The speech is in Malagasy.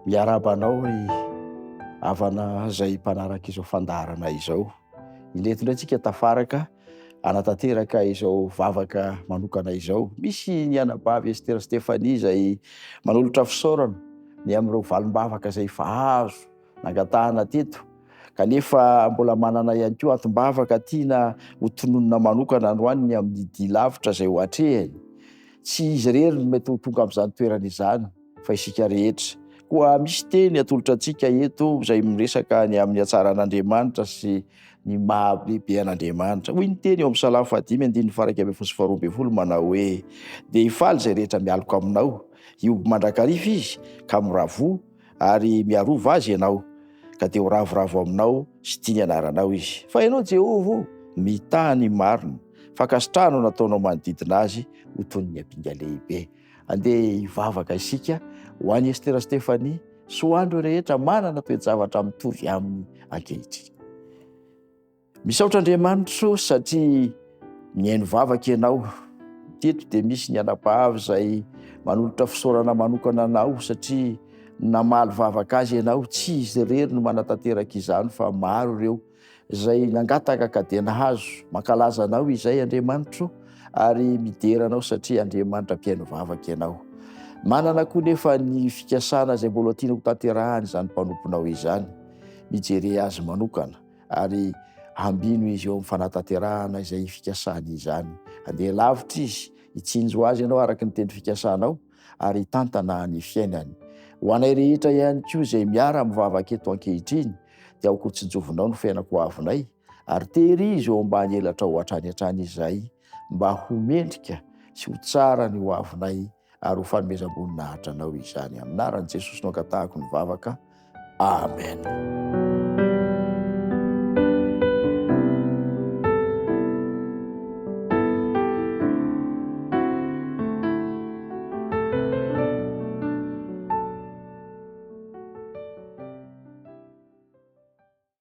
Miarahaba anao ry havana izay mpanaraka izao fandaharana izao. Ireto indray tsika tafaraka hanatanteraka izao vavaka manokana izao. Misy ny anabavy Esther Stephanie izay manolotra fisaorana ny amin'ireo valim-bavaka izay efa azo nangatahana teto kanefa mbola manana ihany koa antom-bavaka tiana ho tononina manokana androany ny amin'ny dia lavitra izay ho atrehiny. Tsy izy irery no mety ho tonga amin'izany toerana izany fa isika rehetra. Koa misy teny atolotra antsika eto izay miresaka ny amin'ny hatsaran'Andriamanitra sy ny maha lehibe an'Andriamanitra. Hoy ny teny eo amin'ny Salamo fahadimy andininy faha-11 sy faha-12 manao hoe, Dia hifaly izay rehetra mialoka aminao, hihoby mandrakariva izy ka miravoa, ary miarova azy ianao, ka dia ho ravoravo aminao sy tia ny anaranao izy. Fa ianao, Jehovah ô, mitaha ny marina, fankasitrahana no nataonao manodidina azy ho toy ny ampinga lehibe. Andeha hivavaka isika ho an'i Estera Stephanie sy ho an'ireo rehetra manana toe-javatra mitovy aminy ankehitriny. Misaotra Andriamanitro satria mihaino vavaka ianao. Teto dia misy ny anabavy izay manolotra fisaorana manokana anao satria namaly vavaka azy ianao. Tsy izy irery no manatanteraka izany fa maro ireo izay nangataka ka dia nahazo. Mankalaza anao izay Andriamanitro ary midera anao satria Andriamanitra mpihaino vavaka ianao. Manana koa nefa ny fikasana izay mbola tiana ho tanterahana izany mpanomponao izany. Mijere azy manokana. ary ambino izy eo amin'ny fanatanterahana izay fikasany izany. Handeha lavitra izy, hitsinjo azy ianao araka ny teny fikasanao, ary hitantana ny fiainany. Ho anay rehetra ihany koa izay miara mivavaka eto ankehitriny, dia aoka ho tsinjovinao ny fiainako ho avinay, ary tehirizo eo ambany elatrao hatrany hatrany izahay, mba ho mendrika sy ho tsara ny ho avinay ary ho fanomezam-boninahitra anao izany. Amin'ny anaran'i Jesosy no angatahako ny vavaka. Amen.